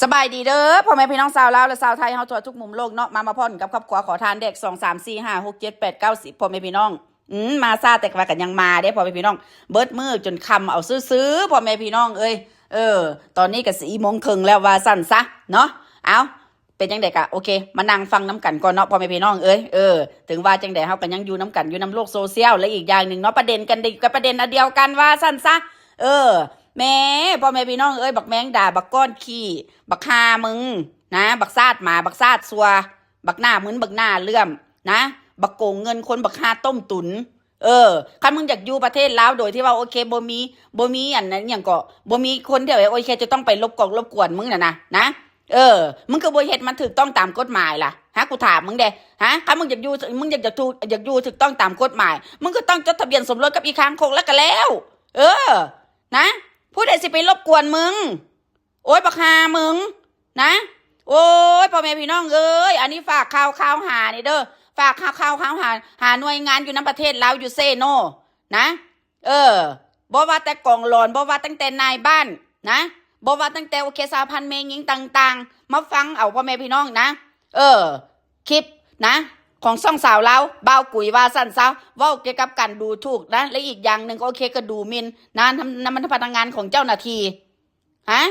ສະບາຍດີເດີພໍ່ແມ່ພີ່ນ້ອງຊາວລາວ ແລະ ຊາວໄທເຮົາທົ່ວທຸກມຸມໂລກເນາະ ມາ ມາພ້ອມກັບຄອບຄົວຂໍທານແດກ ສອງ ສາມ ສີ່ ຫ້າ ຫົກ ເຈັດ ແປດ ເກົ້າ ສິບ ພໍ່ແມ່ພີ່ນ້ອງ. ອືມ ມາຊ້າແຕ່ວ່າກໍຍັງມາເດ້ພໍ່ແມ່ພີ່ນ້ອງ ເບິດມື້ຈົນຄ່ຳເອົາຊື່ໆ ພໍ່ແມ່ພີ່ນ້ອງເອີຍ. ເອີ ຕອນນີ້ກໍສີ່ໂມງເຄິ່ງແລ້ວວ່າຊັ້ນຊະເນາະ. ເອົາ ເປັນຈັ່ງໃດກໍໂອເຄ ມານັ່ງຟັງນຳກັນກ່ອນເນາະ ພໍ່ແມ່ພີ່ນ້ອງເອີຍ. ເອີ ເຖິງວ່າຈັ່ງໃດເຮົາກໍຍັງຢູ່ນຳກັນ ຢູ່ນຳໂລກໂຊຊຽວ ແລະ ອີກຢ່າງໜຶ່ງເນາະ ປະເດັນກັນ ກໍປະເດັນອັນດຽວກັນວ່າຊັ້ນຊະ. ເອີ ແໝ ພໍ່ແມ່ພີ່ນ້ອງເອີຍ ບັກແມງດາ ບັກກ້ອນຂີ້ ບັກຫ່າມຶງນະ ບັກຊາດໝາ ບັກຊາດຊົ່ວ ບັກໜ້າມຶນ ບັກໜ້າເຫຼື້ອມນະ ບັກໂກງເງິນຄົນ ບັກຫ່າຕົ້ມຕຸນ. ເອີ ຄັນມຶງຢາກຢູ່ປະເທດລາວໂດຍທີ່ວ່າ ໂອເຄ ບໍ່ມີ ບໍ່ມີອັນນັ້ນຫຍັງເກາະ ບໍ່ມີຄົນທີ່ ໂອເຄ ຈະຕ້ອງໄປລົບກວນ ລົບກວນມຶງນະ ນະ ນະ ເອີ ມຶງຄືບໍ່ເຮັດມັນຖືກຕ້ອງຕາມກົດໝາຍລະ ຫາ ກູຖາມມຶງແດ່ ຫາ ຄັນມຶງຢາກຢູ່ ມຶງຢາກ ຢາກຖືກ ຢາກຢູ່ຖືກຕ້ອງຕາມກົດໝາຍ ມຶງກໍຕ້ອງຈົດທະບຽນສົມລົດກັບອີຄາງຄົກແລ້ວກໍແລ້ວ. ເອີ ນະ ຜູ້ໃດຊິໄປລົບກວນມຶງ? ໂອ້ຍ ບັກຫ່າມຶງນະ. ໂອ້ຍ ພໍ່ແມ່ພີ່ນ້ອງເອີຍ ອັນນີ້ຝາກຂ່າວ ຂ່າວຫານີ້ເດີ ຝາກຂ່າວ ຂ່າວຫາ ຫາໜ່ວຍງານຢູ່ນຳປະເທດລາວ ຢູ່ເຊໂນນະ. ເອີ ບໍ່ວ່າແຕ່ກອງຫຼອນ ບໍ່ວ່າຕັ້ງແຕ່ນາຍບ້ານນະ ບໍ່ວ່າຕັ້ງແຕ່ ໂອເຄ ສະຫະພັນແມ່ຍິງຕ່າງໆ ມາຟັງເອົາ ພໍ່ແມ່ພີ່ນ້ອງນະ. ເອີ ຄລິບນະ ຂອງຊ່ອງສາວລາວ ບ່າວກຸຍວ່າຊັ້ນຊະ ເວົ້າກ່ຽວກັບການດູຖູກນະ ແລະ ອີກຢ່າງໜຶ່ງ ໂອເຄ ກໍດູໝິ່ນນະ ນຳ ນຳ ນຳພະນັກງານຂອງເຈົ້າໜ້າທີ່. ຮະ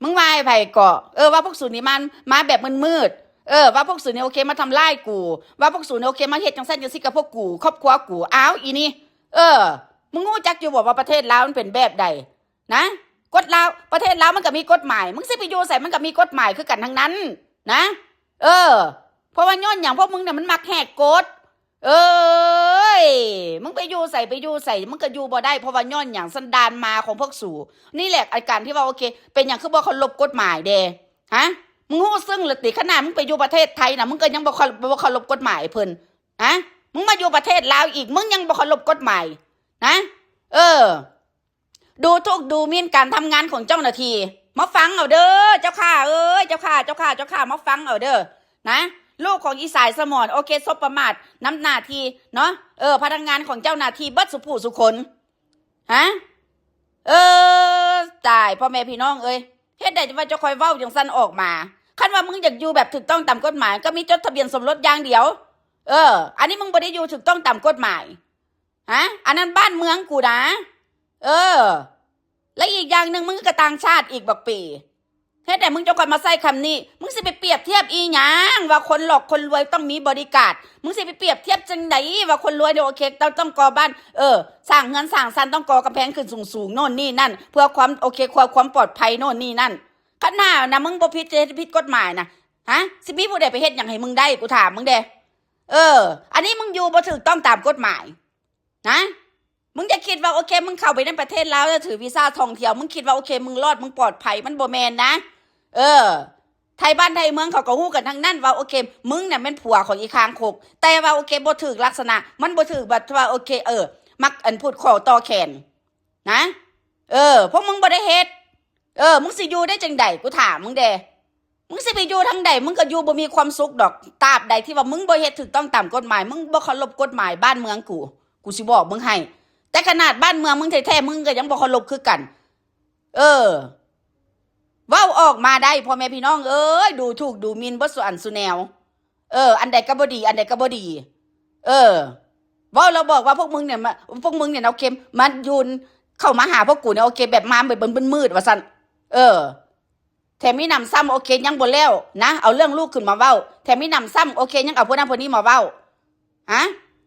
ມຶງວ່າໃຫ້ໃຜເກາະ? ເອີ ວ່າພວກສູນີ້ມາ ມາແບບມືດໆ ເອີ ວ່າພວກສູນີ້ ໂອເຄ ມາທຳລາຍກູ ວ່າພວກສູນີ້ ໂອເຄ ມາເຮັດຈັ່ງຊັ້ນຈັ່ງຊີ້ກັບພວກກູ ຄອບຄົວກູ. ອ້າວ ອີນີ້ ເອີ ມຶງຮູ້ຈັກຢູ່ບໍ່ວ່າປະເທດລາວມັນເປັນແບບໃດນະ? ກົດລາວ ປະເທດລາວມັນກໍມີກົດໝາຍ ມຶງຊິໄປຢູ່ໃສມັນກໍມີກົດໝາຍຄືກັນທັງນັ້ນນະ. ເອີ ເພາະວ່າຍ້ອນຫຍັງ? ພວກມຶງນະມັນມັກແຫກກົດ. ເອີຍ ມຶງໄປຢູ່ໃສ ໄປຢູ່ໃສ ມຶງກໍຢູ່ບໍ່ໄດ້ ເພາະວ່າຍ້ອນຫຍັງ? ສັນດານໝາຂອງພວກສູນີ້ແຫຼະ ອາການທີ່ວ່າ ໂອເຄ ເປັນຫຍັງຄືບໍ່ເຄົາລົບກົດໝາຍແດ່ ຮະ? ມຶງຮູ້ຊຶ້ງລະຕິ? ຂະໜາດມຶງໄປຢູ່ປະເທດໄທນະ ມຶງກໍຍັງບໍ່ເຄົາ ບໍ່ເຄົາລົບກົດໝາຍເພິ່ນ ຮະ? ມຶງມາຢູ່ປະເທດລາວອີກ ມຶງຍັງບໍ່ເຄົາລົບກົດໝາຍນະ. ເອີ ດູຖູກດູໝິ່ນການທຳງານຂອງເຈົ້າໜ້າທີ່ ມາຟັງເອົາເດີ ເຈົ້າຂ້າເອີຍ ເຈົ້າຂ້າ ເຈົ້າຂ້າ ເຈົ້າຂ້າ ມາຟັງເອົາເດີນະ ລູກຂອງອີສາຍສະໝອນ ໂອເຄ ສົບປະໝາດນຳໜ້າທີ່ເນາະ ເອີ ພະນັກງານຂອງເຈົ້າໜ້າທີ່ເບິດສູ່ຜູ້ສູ່ຄົນ ຮະ ເອີ ຕາຍ ພໍ່ແມ່ພີ່ນ້ອງເອີຍ ເຮັດໃດວ່າຈະຄ່ອຍເວົ້າຈັ່ງຊັ້ນອອກມາ? ຄັນວ່າມຶງຢາກຢູ່ແບບຖືກຕ້ອງຕາມກົດໝາຍ ກໍມີຈົດທະບຽນສົມລົດຢ່າງດຽວ ເອີ ອັນນີ້ມຶງບໍ່ໄດ້ຢູ່ຖືກຕ້ອງຕາມກົດໝາຍ ຮະ ອັນນັ້ນບ້ານເມືອງກູນະ ເອີ ແລະ ອີກຢ່າງໜຶ່ງ ມຶງກໍຕ່າງຊາດອີກບັກປີ ເຮັດໃດມຶງຈັ່ງຄ່ອຍມາໃຊ້ຄຳນີ້? ມຶງຊິໄປປຽບທຽບອີຫຍັງວ່າຄົນຫຼອກຄົນລວຍຕ້ອງມີບໍດີກາດ? ມຶງຊິໄປປຽບທຽບຈັ່ງໃດວ່າຄົນລວຍນີ້ ໂອເຄ ຕ້ອງ ຕ້ອງກໍ່ບ້ານ ເອີ ສ້າງເຮືອນສ້າງຊານ ຕ້ອງກໍ່ກຳແພງຂຶ້ນສູງໆ ໂນ່ນນີ້ນັ້ນ ເພື່ອຄວາມ ໂອເຄ ເພື່ອຄວາມປອດໄພໂນ່ນນີ້ນັ້ນ? ຄັນຖ້ານະ ມຶງບໍ່ຜິດ ຈະເຮັດຜິດກົດໝາຍນະ ຮະ ຊິມີຜູ້ໃດໄປເຮັດຫຍັງໃຫ້ມຶງໄດ້? ກູຖາມມຶງແດ່ ເອີ ອັນນີ້ມຶງຢູ່ບໍ່ຖືກຕ້ອງຕາມກົດໝາຍ ນະ ມຶງຢ່າຄິດວ່າ ໂອເຄ ມຶງເຂົ້າໄປໃນປະເທດລາວແລ້ວຖືວີຊາທ່ອງທ່ຽວ ມຶງຄິດວ່າ ໂອເຄ ມຶງລອດ ມຶງປອດໄພ ມັນບໍ່ແມ່ນນະ. ເອີ ໄທບ້ານໄທເມືອງເຂົາກໍຮູ້ກັນທັງນັ້ນວ່າ ໂອເຄ ມຶງນະແມ່ນຜົວຂອງອີຄາງຄົກ ແຕ່ວ່າ ໂອເຄ ບໍ່ຖືກລັກສະນະ ມັນບໍ່ຖືກແບບວ່າ ໂອເຄ ເອີ ມັກອັນພູດຄໍຕໍ່ແຂນນະ. ເອີ ພວກມຶງບໍ່ໄດ້ເຮັດ ເອີ ມຶງຊິຢູ່ໄດ້ຈັ່ງໃດ? ກູຖາມມຶງແດ່ ມຶງຊິໄປຢູ່ທາງໃດ ມຶງກໍຢູ່ບໍ່ມີຄວາມສຸກດອກ ຕາບໃດທີ່ວ່າມຶງບໍ່ເຮັດຖືກຕ້ອງຕາມກົດໝາຍ ມຶງບໍ່ເຄົາລົບກົດໝາຍບ້ານເມືອງກູ ກູຊິບອກມຶງໃຫ້ ແຕ່ຂະໜາດບ້ານເມືອງມຶງແທ້ໆ ມຶງກໍຍັງບໍ່ເຄົາລົບຄືກັນ. ເອີ ເວົ້າອອກມາໄດ້ ພໍ່ແມ່ພີ່ນ້ອງເອີຍ ດູຖູກດູໝິ່ນເບິດສູ່ອັນສູ່ແນວ ເອີ ອັນໃດກໍບໍ່ດີ ອັນໃດກໍບໍ່ດີ ເອີ ເວົ້າແລ້ວບອກວ່າພວກມຶງນີ້ມາ ພວກມຶງນີ້ນະ ໂອເຄ ມາຢູນເຂົ້າມາຫາພວກກູນີ້ ໂອເຄ ແບບມາແບບມືດໆ ວ່າຊັ້ນ ເອີ ແຖມມີໜຳຊ້ຳ ໂອເຄ ຍັງບໍ່ແລ້ວນະ ເອົາເລື່ອງລູກຂຶ້ນມາເວົ້າ ແຖມມີໜຳຊ້ຳ ໂອເຄ ຍັງເອົາພວກນັ້ນພວກນີ້ມາເວົ້າ ຮະ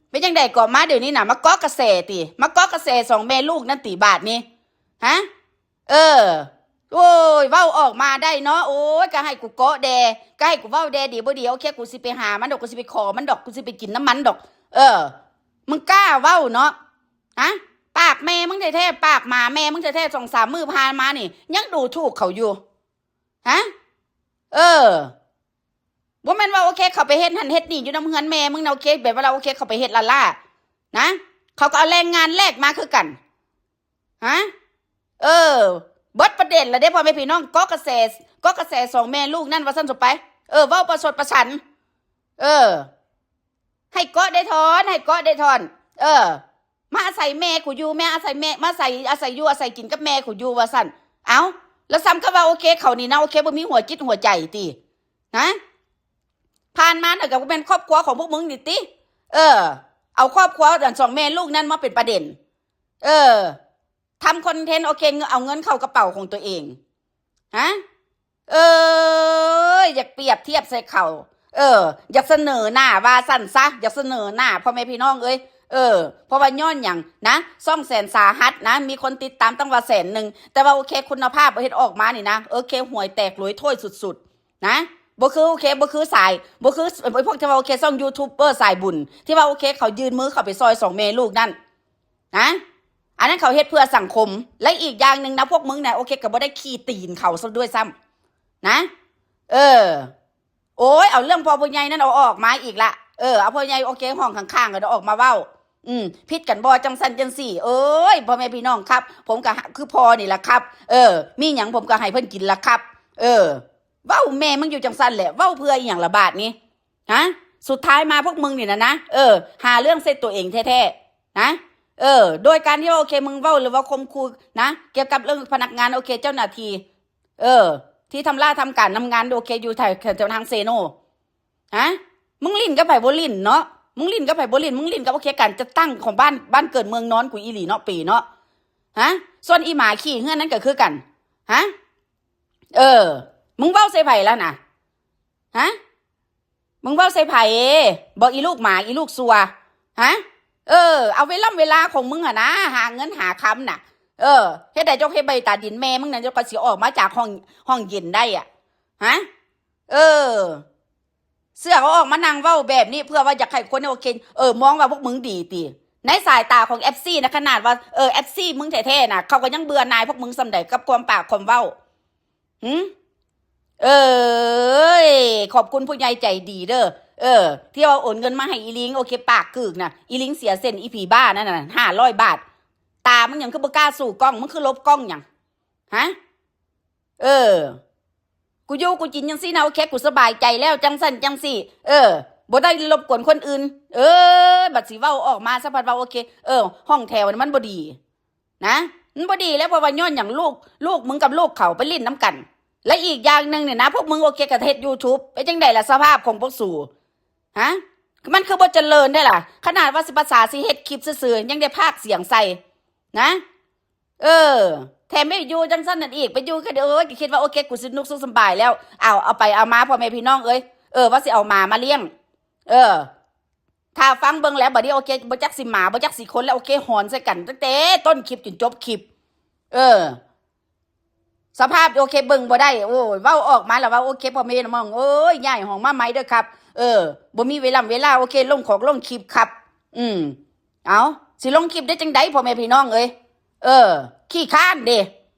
ເປັນຈັ່ງໃດກໍມາດຽວນີ້ນະ ມາເກາະກະແສຕິ ມາເກາະກະແສສອງແມ່ລູກນັ້ນຕິບາດນີ້ ຮະ ເອີ ໂອ້ຍ ເວົ້າອອກມາໄດ້ເນາະ ໂອ້ຍ ກໍໃຫ້ກູເກາະແດ່ ກໍໃຫ້ກູເວົ້າແດ່ ດີບໍ່ດີ ໂອເຄ ກູຊິໄປຫາມັນດອກ ກູຊິໄປຂໍມັນດອກ ກູຊິໄປກິນນຳມັນດອກ ເອີ ມຶງກ້າເວົ້າເນາະ ຮະ ປາກແມ່ມຶງແທ້ໆ ປາກໝາແມ່ມຶງແທ້ໆ ສອງສາມມື້ຜ່ານມານີ້ ຍັງດູຖູກເຂົາຢູ່ ຮະ ເອີ ບໍ່ແມ່ນວ່າ ໂອເຄ ເຂົາໄປເຮັດຫັ້ນເຮັດນີ້ຢູ່ນຳເຮືອນແມ່ມຶງນະ ໂອເຄ ແບບວ່າລາວ ໂອເຄ ເຂົາໄປເຮັດລ້າໆ ນະ ເຂົາກໍເອົາແຮງງານແລກມາຄືກັນ ຮະ ເອີ ເບິດປະເດັນລະເດ້ ພໍ່ແມ່ພີ່ນ້ອງ ເກາະກະແສ ເກາະກະແສສອງແມ່ລູກນັ້ນວ່າຊັ້ນ ສຸໄປ ເອີ ເວົ້າປະຊົດປະຊັນ ເອີ ໃຫ້ເກາະໄດ້ທ່ອນ ໃຫ້ເກາະໄດ້ທ່ອນ ເອີ ມາອາໄສແມ່ກູຢູ່ ແມ່ອາໄສແມ່ ມາໃສ ອາໄສຢູ່ອາໄສກິນກັບແມ່ກູຢູ່ວ່າຊັ້ນ ເອົ້າ ແລ້ວສ່ຳກັບວ່າ ໂອເຄ ເຂົານີ້ນະ ໂອເຄ ບໍ່ມີຫົວຈິດຫົວໃຈຕິ ຮະ? ຜ່ານມານະ ກໍແມ່ນຄອບຄົວຂອງພວກມຶງນີ້ຕິ ເອີ ເອົາຄອບຄົວອັນສອງແມ່ລູກນັ້ນມາເປັນປະເດັນ ເອີ ທຳຄອນເທັນ ໂອເຄ ເງິນ ເອົາເງິນເຂົ້າກະເປົາຂອງຕົວເອງ ຮະ? ເອີຍ ຢາກປຽບທຽບໃສ່ເຂົາ ເອີ ຢາກສະເໜີໜ້າວ່າຊັ້ນຊະ ຢາກສະເໜີໜ້າ ພໍ່ແມ່ພີ່ນ້ອງເອີຍ ເອີ ເພາະວ່າຍ້ອນຫຍັງນະ ຊ່ອງແສນສາຫັດນະ ມີຄົນຕິດຕາມຕັ້ງວ່າແສນໜຶ່ງ ແຕ່ວ່າໂອເຄ ຄຸນນະພາບເຮັດອອກມານີ້ນະ ໂອເຄ ຫ່ວຍແຕກຫຼວຍໂຖ້ຍສຸດໆ ນະ ບໍ່ຄື ໂອເຄ ບໍ່ຄືສາຍ ບໍ່ຄື ເອີ ພວກທີ່ວ່າ ໂອເຄ ຊ່ອງຢູທູບເບີສາຍບຸນ ທີ່ວ່າ ໂອເຄ ເຂົາຍື່ນມືເຂົ້າໄປຊ່ອຍສອງແມ່ລູກນັ້ນ ນະ ອັນນັ້ນເຂົາເຮັດເພື່ອສັງຄົມ ແລະ ອີກຢ່າງໜຶ່ງນະ ພວກມຶງນະ ໂອເຄ ກໍບໍ່ໄດ້ຂີ້ຕີນເຂົາຊະດ້ວຍຊ້ຳ ນະ ເອີ ໂອ້ຍ ເອົາເລື່ອງພໍ່ຜູ້ໃຫຍ່ນັ້ນເອົາອອກມາອີກລະ ເອີ ເອົາພໍ່ໃຫຍ່ ໂອເຄ ຫ້ອງຂ້າງໆ ກໍໄດ້ອອກມາເວົ້າ ອືມ ຜິດກັນບໍ່ ຈັ່ງຊັ້ນຈັ່ງຊີ້ ໂອ້ຍ ພໍ່ແມ່ພີ່ນ້ອງຄັບ ຜົມກໍ ຄືພໍ່ນີ້ລະຄັບ ເອີ ມີຫຍັງຜົມກໍໃຫ້ເພິ່ນກິນລະຄັບ ເອີ ເວົ້າແມ່ມຶງຢູ່ຈັ່ງຊັ້ນແຫຼະ ເວົ້າເພື່ອອີ່ຫຍັງລະບາດນີ້ ຮະ? ສຸດທ້າຍມາພວກມຶງນີ້ນະນະ ເອີ ຫາເລື່ອງໃສ່ຕົວເອງແທ້ໆ ນະ ເອີ ໂດຍການທີ່ວ່າ ໂອເຄ ມຶງເວົ້າ ຫຼືວ່າຂົ່ມຂູ່ນະ ກ່ຽວກັບເລື່ອງພະນັກງານ ໂອເຄ ເຈົ້າໜ້າທີ່ ເອີ ທີ່ທຳລາທຳການທຳງານ ໂອເຄ ຢູ່ແຖວ ແຖວທາງເຊໂນ ຮະ? ມຶງຫຼິ້ນກັບໃຜບໍ່ຫຼິ້ນເນາະ ມຶງຫຼິ້ນກັບໃຜບໍ່ຫຼິ້ນ ມຶງຫຼິ້ນກັບ ໂອເຄ ການຈັດຕັ້ງຂອງບ້ານ ບ້ານເກີດເມືອງນອນກູອີ່ຫຼີເນາະ ເປເນາະ ຮະ? ສ່ວນອີໝາຂີ້ເຮືອນນັ້ນກໍຄືກັນ ຮະ? ເອີ ມຶງເວົ້າໃສ່ໃຜລະນະ? ຮະ? ມຶງເວົ້າໃສ່ໃຜ? ບໍ່ ອີລູກໝາ ອີລູກຊົ່ວ ຮະ? ເອີ ເອົາເວລາ ເວລາຂອງມຶງຫັ້ນນະ ຫາເງິນຫາຄຳນະ ເອີ ເຮັດໃດເຈົ້າເຮັດໃບຕາດິນແມ່ມຶງນັ້ນ ເຈົ້າກໍຊິອອກມາຈາກຫ້ອງ ຫ້ອງເຢັນໄດ້ອະ ຮະ? ເອີ ເສືອເຂົາອອກມານັ່ງເວົ້າແບບນີ້ ເພື່ອວ່າຢາກໃຫ້ຄົນ ໂອເຄ ເອີ ມອງວ່າພວກມຶງດີຕິ ໃນສາຍຕາຂອງເອັຟຊີນະ ຂະໜາດວ່າ ເອີ ເອັຟຊີມຶງແທ້ໆນະ ເຂົາກໍຍັງເບື່ອໜ່າຍພວກມຶງສ່ຳໃດ ກັບຄວາມປາກຄວາມເວົ້າ ຫື? ເອີຍ ຂອບຄຸນຜູ້ໃຫຍ່ໃຈດີເດີ ເອີ ທີ່ວ່າໂອນເງິນມາໃຫ້ອີລິງ ໂອເຄ ປາກກຶກນະ ອີລິງເສຍເສັ້ນ ອີຜີບ້ານັ້ນນະ ຫ້າຮ້ອຍບາດ ຕາມຶງຫຍັງຄືບໍ່ກ້າສູ້ກ້ອງ ມຶງຄືຫຼົບກ້ອງຫຍັງ ຮະ? ເອີ ກູຢູ່ກູກິນຈັ່ງຊີ້ນະ ໂອເຄ ກູສະບາຍໃຈແລ້ວ ຈັ່ງຊັ້ນຈັ່ງຊີ້ ເອີ ບໍ່ໄດ້ລົບກວນຄົນອື່ນ ເອີ ບັດຊິເວົ້າອອກມາສະພັດວ່າ ໂອເຄ ເອີ ຫ້ອງແຖວມັນບໍ່ດີ ນະ ມັນບໍ່ດີແລ້ວ ເພາະວ່າຍ້ອນຫຍັງ ລູກ ລູກມຶງກັບລູກເຂົາໄປຫຼິ້ນນຳກັນ ແລະ ອີກຢ່າງໜຶ່ງນີ້ນະ ພວກມຶງ ໂອເຄ ກໍເຮັດຢູທູບ ເປັນຈັ່ງໃດລະສະພາບຂອງພວກສູ ຮະ? ມັນຄືບໍ່ຈະເລີນໄດ້ລະ ຂະໜາດວ່າຊິພາສາ ຊິເຮັດຄລິບຊື່ໆ ຍັງໄດ້ພາກສຽງໃສ່ ນະ ເອີ ແຖມໄປຢູ່ຈັ່ງຊັ້ນນັ້ນອີກ ໄປຢູ່ກໍ ໂອ້ຍ ກໍຄິດວ່າ ໂອເຄ ກູສະໜຸກສຸກສະບາຍແລ້ວ ເອົາ ເອົາໄປເອົາມາ ພໍ່ແມ່ພີ່ນ້ອງເອີຍ ເອີ ວ່າຊິເອົາໝາມາລ້ຽງ ເອີ ຖ້າຟັງເບິ່ງແລ້ວ ບັດນີ້ ໂອເຄ ບໍ່ຈັກຊິໝາ ບໍ່ຈັກຊິຄົນແລ້ວ ໂອເຄ ຫອນໃສ່ກັນຕັ້ງແຕ່ຕົ້ນຄລິບຈົນຈົບຄລິບ ເອີ ສະພາບ ໂອເຄ ເບິ່ງບໍ່ໄດ້ ໂອ້ຍ ເວົ້າອອກມາແລ້ວວ່າ ໂອເຄ ພໍ່ແມ່ພີ່ນ້ອງເອີຍ ຍ້າຍຫ້ອງມາໃໝ່ເດີຄັບ ເອີ ບໍ່ມີເວລາ ເວລາ ໂອເຄ ລົງຂອງລົງຄລິບຄັບ ອືມ ເອົາ ຊິລົງຄລິບໄດ້ຈັ່ງໃດ ພໍ່ແມ່ພີ່ນ້ອງເອີຍ ເອີ ຂີ້ຄ້ານເດ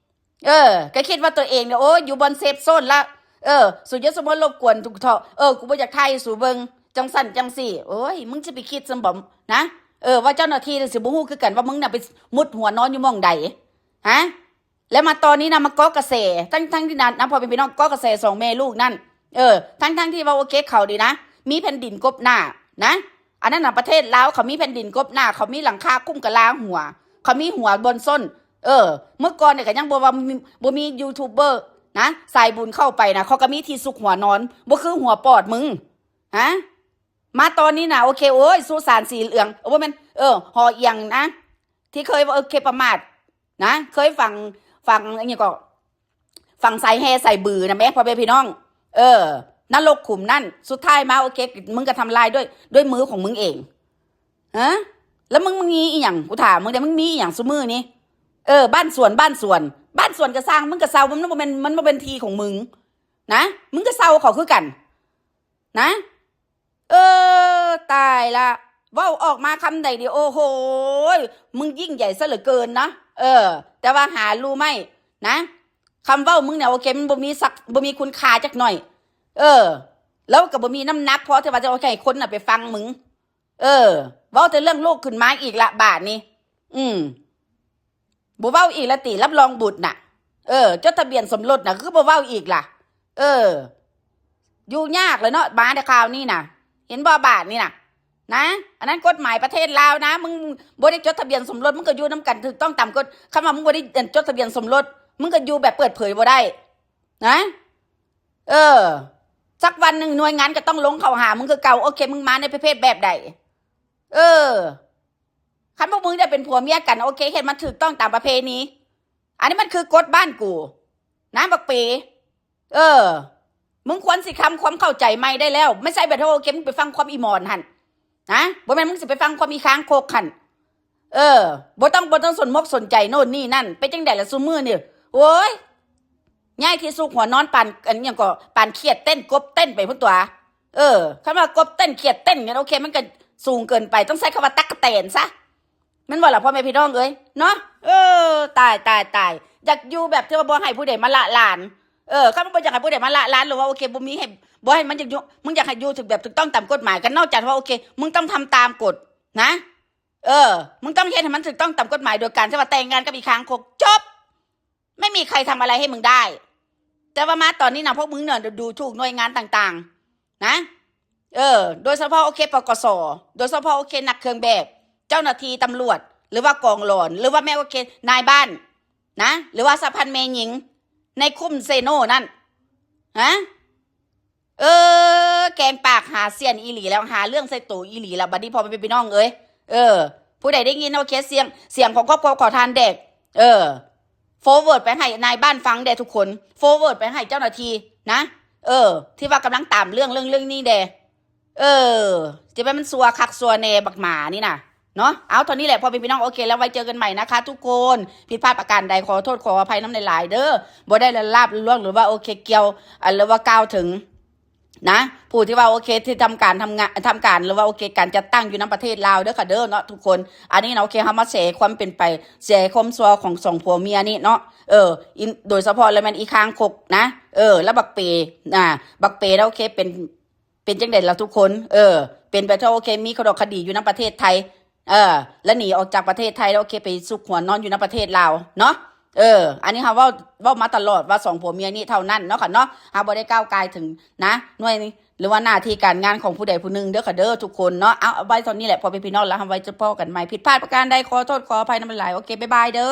ເອີ ກໍຄິດວ່າຕົວເອງນີ້ ໂອ້ຍ ຢູ່ບ່ອນເຊຟໂຊນລະ ເອີ ສູຢ່າສະມາລົບກວນທຸກເທາະ ເອີ ກູບໍ່ຢາກຖ່າຍໃຫ້ສູເບິ່ງ ຈັ່ງຊັ້ນຈັ່ງຊີ້ ໂອ້ຍ ມຶງຊິໄປຄິດຊັ້ນບໍ ນະ ເອີ ວ່າເຈົ້າໜ້າທີ່ຊິບໍ່ຮູ້ຄືກັນວ່າມຶງນະໄປມຸດຫົວນອນຢູ່ໝ່ອງໃດ ຮະ? ແລ້ວມາຕອນນີ້ນະ ມາເກາະກະແສ ທັງໆທີ່ນັ້ນນະ ພໍ່ແມ່ພີ່ນ້ອງ ເກາະກະແສສອງແມ່ລູກນັ້ນ ເອີ ທັງໆທີ່ວ່າ ໂອເຄ ເຂົານີ້ນະ ມີແຜ່ນດິນກົບໜ້ານະ ອັນນັ້ນນະ ປະເທດລາວເຂົາມີແຜ່ນດິນກົບໜ້າ ເຂົາມີຫຼັງຄາຄຸ້ມກະລາຫົວ ເຂົາມີຫົວບ່ອນສົ້ນ ເອີ ເມື່ອກ່ອນນີ້ກໍຍັງບໍ່ວ່າ ບໍ່ມີຢູທູບເບີນະ ສາຍບຸນເຂົ້າໄປນະ ເຂົາກໍມີທີ່ຊຸກຫົວນອນ ບໍ່ຄືຫົວປອດມຶງ ຮະ? ມາຕອນນີ້ນະ ໂອເຄ ໂອ້ຍ ສຸສານສີເຫຼືອງ ເອີ ບໍ່ແມ່ນ ເອີ ຫໍອຽງນະ ທີ່ເຄີຍ ເອີ ເຄີຍປະໝາດ ນະ ເຄີຍຝັງ ຝັງ ອີຫຍັງເກາະ ຝັງສາຍແຮ່ສາຍບືນະແມ້ ພໍ່ແມ່ພີ່ນ້ອງ ເອີ ນະລົກຂຸມນັ້ນ ສຸດທ້າຍມາ ໂອເຄ ມຶງກໍທຳລາຍດ້ວຍ ດ້ວຍມືຂອງມຶງເອງ ຮະ? ແລ້ວມຶງ ມຶງມີອີ່ຫຍັງ? ກູຖາມມຶງເດ້ ມຶງມີອີ່ຫຍັງຊຸມື້ນີ້? ເອີ ບ້ານສວນ ບ້ານສວນ ບ້ານສວນກໍຊ່າງ ມຶງກໍເຊົ່າ ມັນບໍ່ແມ່ນ ມັນບໍ່ແມ່ນທີ່ຂອງມຶງນະ ມຶງກໍເຊົ່າເຂົາຄືກັນນະ. ເອີ ຕາຍລະ ເວົ້າອອກມາຄຳໃດນີ້ ໂອ້ໂຫ ມຶງຍິ່ງໃຫຍ່ຊະເຫຼືອເກີນເນາະ ເອີ ແຕ່ວ່າຫາຮູ້ໄໝນະ ຄຳເວົ້າມຶງນີ້ ໂອເຄ ມັນບໍ່ມີສັກ ບໍ່ມີຄຸນຄ່າຈັກໜ້ອຍ ເອີ ແລ້ວກໍບໍ່ມີນ້ຳໜັກພໍທີ່ວ່າຈະເອົາໃຫ້ຄົນນະໄປຟັງມຶງ ເອີ ເວົ້າແຕ່ເລື່ອງລູກຂຶ້ນມາອີກລະບາດນີ້ ອືມ. ບໍ່ເວົ້າອີກລະຕິ ຮັບຮອງບຸດນະ ເອີ ຈົດທະບຽນສົມລົດນະ ຄືບໍ່ເວົ້າອີກລະ ເອີ ຢູ່ຍາກລະເນາະ ມາແຕ່ຄາວນີ້ນະ ເຫັນບໍ່ບາດນີ້ນະ ນະ ອັນນັ້ນກົດໝາຍປະເທດລາວນະ ມຶງບໍ່ໄດ້ຈົດທະບຽນສົມລົດ ມຶງກໍຢູ່ນຳກັນຖືກຕ້ອງຕາມກົດ ຄຳວ່າມຶງບໍ່ໄດ້ ອັນ ຈົດທະບຽນສົມລົດ ມຶງກໍຢູ່ແບບເປີດເຜີຍບໍ່ໄດ້ນະ. ເອີ ສັກວັນໜຶ່ງໜ່ວຍງານກໍຕ້ອງລົງເຂົ້າຫາມຶງຄືເກົ່າ. ໂອເຄ ມຶງມາໃນປະເພດແບບໃດ? ເອີ ຄັນພວກມຶງໄດ້ເປັນຜົວເມຍກັນ ໂອເຄ ເຮັດມັນຖືກຕ້ອງຕາມປະເພນີ. ອັນນີ້ມັນຄືກົດບ້ານກູນະ ບັກເປ. ເອີ ມຶງຄວນຊິທຳຄວາມເຂົ້າໃຈໃໝ່ໄດ້ແລ້ວ. ບໍ່ໃຊ່ແບບ ໂອເຄ ມຶງໄປຟັງຄວາມອີ່ໝອນຫັ້ນນະ, ບໍ່ແມ່ນມຶງຊິໄປຟັງຄວາມອີ່ຄ້າງຄົກຫັ້ນ. ເອີ ບໍ່ຕ້ອງ ບໍ່ຕ້ອງສົນມົກສົນໃຈໂນ່ນນີ້ນັ້ນ. ເປັນຈັ່ງໃດລະຊຸມື້ນີ້? ໂອ້ຍ ຍ້າຍທີ່ຊຸກຫົວນອນປານ ອັນຫຍັງກໍ ປານຂຽດເຕັ້ນ ກົບເຕັ້ນໄປພຸ້ນຕົວະ. ເອີ ຄັນວ່າກົບເຕັ້ນ ຂຽດເຕັ້ນ ໂອເຄ ມັນກໍສູງເກີນໄປ, ຕ້ອງໃຊ້ຄຳວ່າຕັກກະແຕນຊະ ແມ່ນບໍ່ລະ ພໍ່ແມ່ພີ່ນ້ອງເອີຍເນາະ? ເອີ ຕາຍ ຕາຍ ຕາຍ. ຢາກຢູ່ແບບທີ່ວ່າບໍ່ໃຫ້ຜູ້ໃດມາລະລານ. ເອີ ຄັນບໍ່ຢາກໃຫ້ຜູ້ໃດມາລະລານ ຫຼືວ່າ ໂອເຄ ບໍ່ມີໃຫ້ ບໍ່ໃຫ້ມັນຢາກຢູ່ ມຶງຢາກໃຫ້ຢູ່ຖືກແບບຖືກຕ້ອງຕາມກົດໝາຍ ກໍນອກຈາກວ່າ ໂອເຄ ມຶງຕ້ອງທຳຕາມກົດນະ. ເອີ ມຶງຕ້ອງເຮັດໃຫ້ມັນຖືກຕ້ອງຕາມກົດໝາຍ ໂດຍການທີ່ວ່າແຕ່ງງານກັບອີ່ຄ້າງຄົກ ຈົບ. ไม่มีใครทำอะไรให้มึงได้ แต่ว่ามาตอนนี้นะ พวกมึงเนี่ยดูถูกหน่วยงานต่างๆ นะ เออ โดยเฉพาะ โอเค ปกส โดยเฉพาะ โอเค นักเครื่องแบบ เจ้าหน้าที่ตำรวจ หรือว่ากองหลอน หรือว่าแม้ โอเค นายบ้านนะ หรือว่าสะพานแม่หญิง ในคุ้มเซโนนั่น ฮะ ເອີ ແກງປາກຫາສ່ຽນອີ່ຫຼີແລ້ວ ຫາເລື່ອງໃສ່ໂຕອີ່ຫຼີແລ້ວ ບັດນີ້ພໍ່ແມ່ພີ່ນ້ອງເອີຍ. ເອີ ຜູ້ໃດໄດ້ຍິນ ໂອເຄ ສຽງ ສຽງຂອງຄອບຄົວຂໍທານແດກ ເອີ forward ໄປໃຫ້ນາຍບ້ານຟັງແດ່ທຸກຄົນ forward ໄປໃຫ້ເຈົ້າໜ້າທີ່ນະ ເອີ ທີ່ວ່າກຳລັງຕາມເລື່ອງ ເລື່ອງ ເລື່ອງນີ້ແດ່. ເອີ ຈະແມ່ນມັນຊົ່ວຄັກຊົ່ວແນ່ບັກໝານີ້ນະ ເນາະ. ເອົາ ເທົ່ານີ້ແຫຼະ ພໍ່ແມ່ພີ່ນ້ອງ ໂອເຄ ແລ້ວໄວ້ເຈີກັນໃໝ່ນະຄະທຸກຄົນ. ຜິດພາດປະການໃດ ຂໍໂທດຂໍອະໄພນຳຫຼາຍໆເດີ. ບໍ່ໄດ້ລາບລວງ ຫຼືວ່າ ໂອເຄ ກ່ຽວ ຫຼືວ່າກ່າວເຖິງນະ ຜູ້ທີ່ວ່າ ໂອເຄ ທີ່ທຳການ ທຳງານ ທຳການ ຫຼືວ່າ ໂອເຄ ການຈັດຕັ້ງຢູ່ນຳປະເທດລາວເດີຄະເດີເນາະທຸກຄົນ. ອັນນີ້ນະ ໂອເຄ ເຮົາມາແຊຄວາມເປັນໄປ ແຊຄວາມຊົ່ວຂອງສອງຜົວເມຍນີ້ເນາະ. ເອີ ໂດຍສະເພາະແລ້ວແມ່ນອີ່ຄາງຄົກນະ ເອີ ແລ້ວບັກເປ ອ່າ ບັກເປນະ ໂອເຄ ເປັນ ເປັນຈັ່ງໃດລະທຸກຄົນ? ເອີ ເປັນໄປເທາະ ໂອເຄ ມີຂະດອກຄະດີຢູ່ນຳປະເທດໄທ ເອີ ແລະໜີອອກຈາກປະເທດໄທ ໂອເຄ ໄປຊຸກຫົວນອນຢູ່ນຳປະເທດລາວເນາະ. ເອີ ອັນນີ້ເຮົາເວົ້າ ເວົ້າມາຕະຫຼອດວ່າສອງຜົວເມຍນີ້ເທົ່ານັ້ນເນາະ ຄັນເນາະ ເຮົາບໍ່ໄດ້ກ້າວກ່າຍເຖິງນະ ໜ່ວຍ ຫຼືວ່າໜ້າທີ່ການງານຂອງຜູ້ໃດຜູ້ໜຶ່ງເດີຄະເດີທຸກຄົນເນາະ. ເອົາ ເອົາໄວ້ເທົ່ານີ້ແຫຼະ ພໍ່ແມ່ພີ່ນ້ອງ ແລ້ວເຮົາໄວ້ຈະພໍ້ກັນໃໝ່. ຜິດພາດປະການໃດ ຂໍໂທດຂໍອະໄພນຳຫຼາຍໆ. ໂອເຄ ບາຍບາຍເດີ.